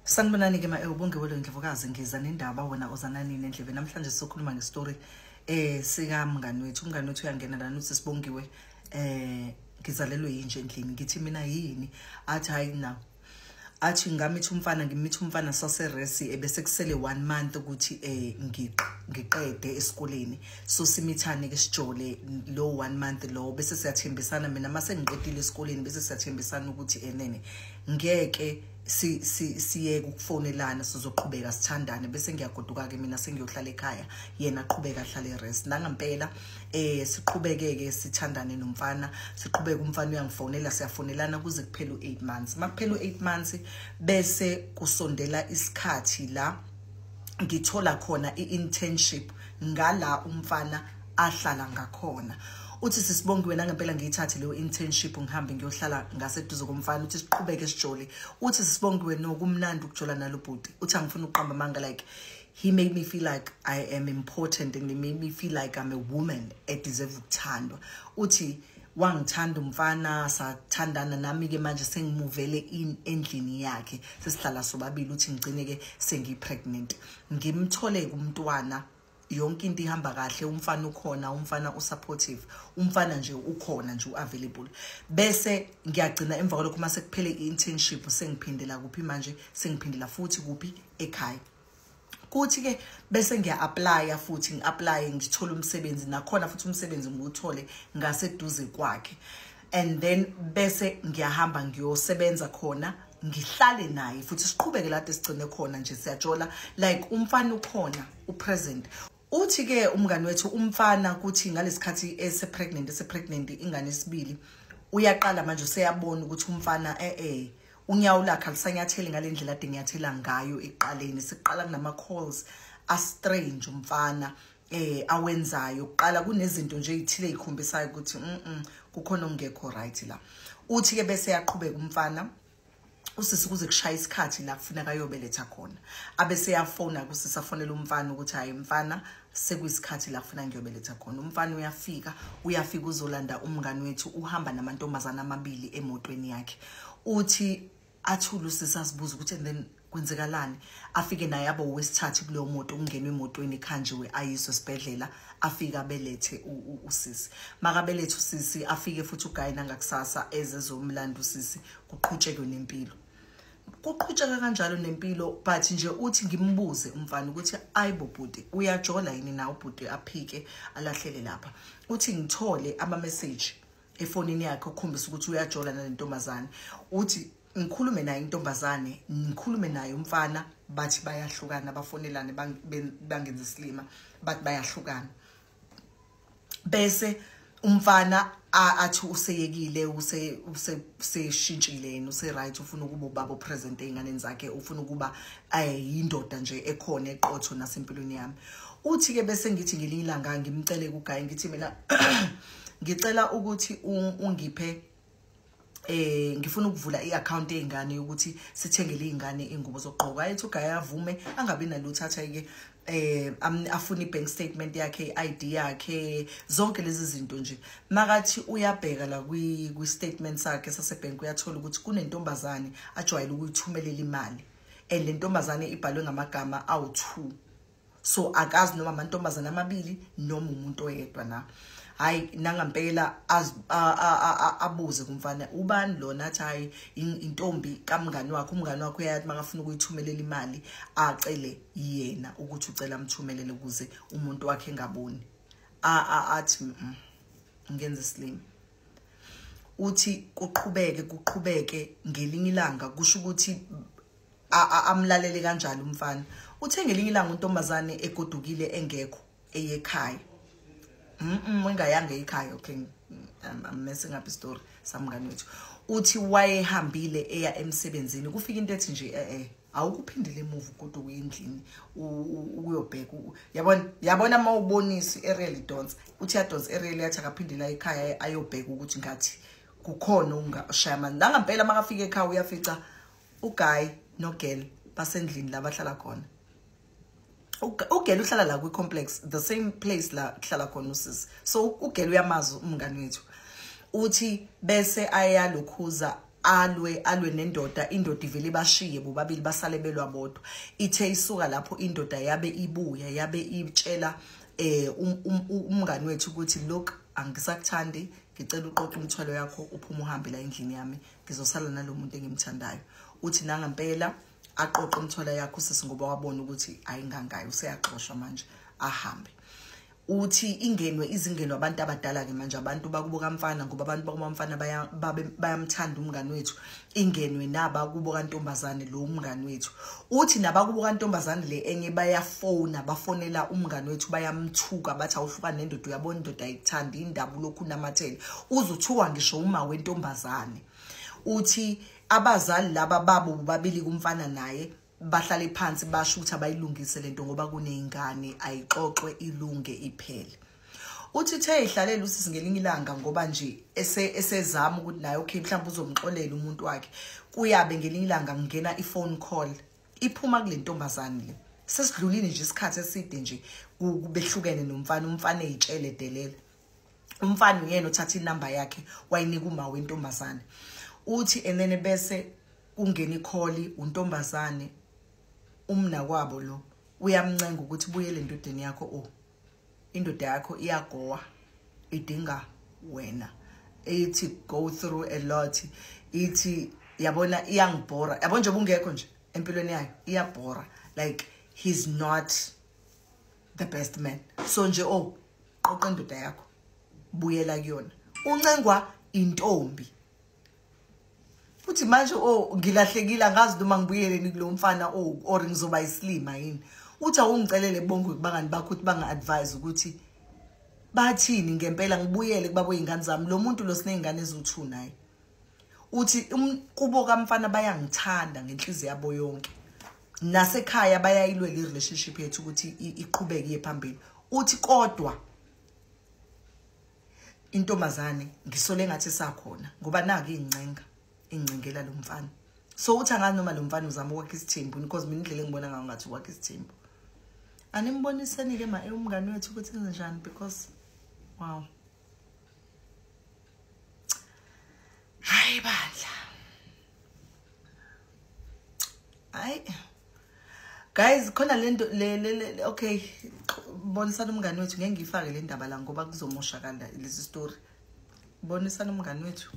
Sanibonani ke ma-Ubonge Ndlovukazi, ngiza nendaba wena ozanani nendlebe. Namhlanje sizokhuluma ngestory sika mngani wethu. Umngani wethu uyangena lana, uthi Sibongiwe, ngizalelwe yinje endlini. Ngithi mina yini? Athi hayi na, athi ngamithi umfana, ngimithi umfana saseresi, ebese kusele 1 month ukuthi ngiqede esikoleni. So simithane ke sijole lo 1 month lo, bese siyathembisana mina mase ngiqedile esikoleni, bese siyathembisana ukuthi enene ngeke siye ukufonelana, sizoqhubeka sithandane. Bese ngiyagoduka ke mina, sengiyohlala ekhaya, yena aqhubeka ahlale rest. Nangempela siqhubekeke sithandane nomfana, siqhubeke, umfana uyangifonela, siyafonelana kuze kuphele u8 months. Makuphela u8 months bese kusondela isikhathi la ngithola khona i-internship ngala umfana ahlala ngakhona. Uthi Sisibongiwe, nangempela ngiyithathe leyo internship, ngihambe ngiyohlala ngaseduze komfana. Uthi siqhubeke sijole. Uthi Sisibongiwe, no, kumnandi ukujola nalo bhuti. Uthi angifuni ukuqamba amanga, like he made me feel like I am important and he made me feel like I'm a woman edeserve ukuthandwa. Uthi wangithanda umfana, sathandana nami ke manje sengimuvele in endlini yakhe, sesihlala sobabili. Uthi ngigcine ke sengipregnant, ngimthole kumntwana, yonke into ihamba kahle, umfana ukhona, umfana usupportive, umfana nje ukhona nje uavailable. Bese ngiyagcina emva kwalokho mase kuphele i-internship, sengiphindela kuphi manje, sengiphindela futhi kuphi, ekhaya. Kuthi ke bese ngiya-applya futhi, ngi-applye ngithola umsebenzi nakhona futhi, umsebenzi ngiwuthole ngaseduze kwakhe, and then bese ngiyahamba ngiyosebenza khona, ngihlale naye futhi, siqhubeke lade sigcine khona nje, siyajola like umfana ukhona, upresent. Uthi ke umngani wethu, umfana kuthi ngalesikhathi ese pregnant ingane esibili, uyaqala manje useyabona ukuthi umfana unyawo lakhe alisanyatheli ngalendlela ade ngiyathela ngayo eqaleni. Siqala kunama calls a strange umfana awenzayo kuqala, kunezinto nje ezithile ezikhombisayo ukuthi kukhona okungekho right la. Uthi ke bese yaqhubeka umfana, usisi, kuze kushaya isikhathi la kufuneka ayobeletha khona, abese yafona kusisi, afonela umfana ukuthi hayi mfana, sekuyisikhathi la kufuna ngiyobeletha khona. Umfana uyafika uzolanda umngani wethu, uhamba namantombazana amabili emotweni yakhe. Uthi athule usisi, azibuza ukuthi and then kwenzekalani. Afike naye abe owesithathu kuleyo moto, kungenwe emotweni, khanjiwe, ayiswe esibhedlela, afike abelethe usisi. Makabelethe usisi, afike futhi uguy nangakusasa ezezomlando usisi, kuqhutshekwe nempilo, kuqhutsheka kanjalo nempilo. But nje uthi ngimbuze umfana ukuthi ayibo bhuti, uyajola yini na? Ubhuti aphike, alahlele lapha. Uthi ngithole ama message efonini yakhe okukhombisa ukuthi uyajola nalentombazane. Uthi ngikhulume naye intombazane, ngikhulume naye umfana, bathi bayahlukana, bafonelane, bangenza isilima, bathi bayahlukana. Bese umfana athi useyekile, use useshintshile yena, use right, ufuna ukuba ubaba opresent einganeni zakhe, ufuna ukuba yindoda nje ekhona eqotho nasempilweni yami. Uthi ke bese ngithi ngelinye ilanga ngimcele kuguy, ngithi mina ngicela ukuthi ungiphe, ngifuna ukuvula iaccount yeingane yokuthi sithengele izingane ingubo zokugqoka. Ayithi uguy avume, angabi nalutho, atha ke afuna ibank statement yakhe, iID yakhe, zonke lezi zinto nje. Makathi uyabheka la kwi statement sakhe sasebank, uyathola ukuthi kunentombazane ajwayele ukuyithumelela imali, and le ntombazane ibhalwe ngamagama awu2, so akazi noma amantombazane amabili noma umuntu oyedwa na. Hayi nangampela abuze kumfana, ubani lona? Athi hayi, intombi kamngani wakhe, umngani wakhe uyathi makafuna ukuyithumelela imali acele yena ukuthi ucela amthumelele ukuze umuntu wakhe engaboni. Athi ngenza isilima. Uthi kuqhubeke kuqhubeke, ngelinye ilanga kusho ukuthi amlalele kanjalo umfana. Uthe ngelinye ilanga untombazane egodukile, engekho, eyekhaya, engayanga ekhaya. Okay, I'm messing up story samngani wethu. Uthi wayehambile eya emsebenzini, kufika into ethi nje awukuphindile emuva kodwa uye endlini ukuyobheka. Yabona mawubonisa i-aerial idonsa, uthi yadonsa i-aerial, yathi akaphindela ekhaya ayobheka ukuthi ngathi kukhona ungashaya amanzi. Nangampela makafika ekhaya uyafica uguy nogirl basendlini la bahlala khona. Ugirl uhlala la kwi-complex, the same place la kuhlala khona usisi, so ugirl uyamazi umngani wethu. Uthi bese ayalokhuza. Alwe nendoda, indoda ivele bashiye bobabili basale belwa bodwa. Ithe isuka lapho indoda yabe ibuya yabe itshela umngani wethu ukuthi look, angisakuthandi, ngicela uqoqe umthwalo yakho uphume uhambe la endlini yami, ngizosala nalomuntu engimthandayo. Uthi nangempela aqoqe umthwalo yakho sisi ngoba wabona ukuthi ayingangayo, useyaxoshwa manje, ahambe. Uthi ingenwe izingeno abantu abadala ke manje, abantu bakubo kamfana, ngoba abantu bakubo kamfana bayamthanda umngani wethu. Ingenwe nabakubo kantombazane lo umngani wethu. Uthi nabakubo kantombazane le enye bayafona, bafonela umngani wethu bayamthuka, bathi awuhlukane nendoda, uyabona indoda ayikuthandi, indaba lokhu namathele, uzothuka ngisho uma wentombazane. Uthi abazali laba babo bobabili kumfana naye bahlale phansi basho ukuthi abayilungise lento ngoba kuneyingane, ayixoxwe ilunge iphele. Uthi the ihlalela usisi ngelinye ilanga ngoba nje esezama ukuthi naye okay mhlawumbe uzomxolela umuntu wakhe. Kuyabe ngelinye ilanga ngena i-phone call iphuma kule ntombazane le. Sesidlulile nje isikhathi eside nje kubehlukene nomfana, umfana eyitshele delela. Umfana uyena othatha inamba yakhe wayinika uma wentombazane. Uthi and then bese kungena ikholi untombazane umna kwabo lo uyamncenga ukuthi buyele endodeni yakho, oh indoda yakho iyagowa, idinga wena. Ithi go through a lot, ithi yabona iyangibhora, yabona nje bungekho nje empilweni yayo iyabhora, like he's not the best man. So nje oh qoqa indoda yakho buyela kuyona. Uncengwa intombi. Uthi manje oh ngilahlekile, angazi noma ngibuyele kulo mfana oh or ngizoba isilima yini. Uthi awungicelele bonke kubangani bakho ukuthi banga advise ukuthi bathini ngempela ngibuyele kubabo izingane zami, lo muntu lo sinezingane eziwu2 naye. Uthi kubo kamfana bayangithanda ngenhliziyo yabo yonke, nasekhaya bayayilwela i-relationship yethu ukuthi iqhubeke iye phambili. Uthi kodwa intombazane ngisole ngathi sakhona ngoba naki incenga ingcengela lo mfana. So uthi angazi noma lo mfana uzama ukwakha isithembu, because mina indlela engibona ngayo ngathi ukwakha isithembu. Animboniseni ke ma umngani wethu ukuthi enze njani, because wow, hayi bandla, hayi guys, khona lento le okay, bonisana umngani wethu, ngeke ngifake le ndaba la ngoba kuzomoshakala lesi story. Bonisana umngani wethu.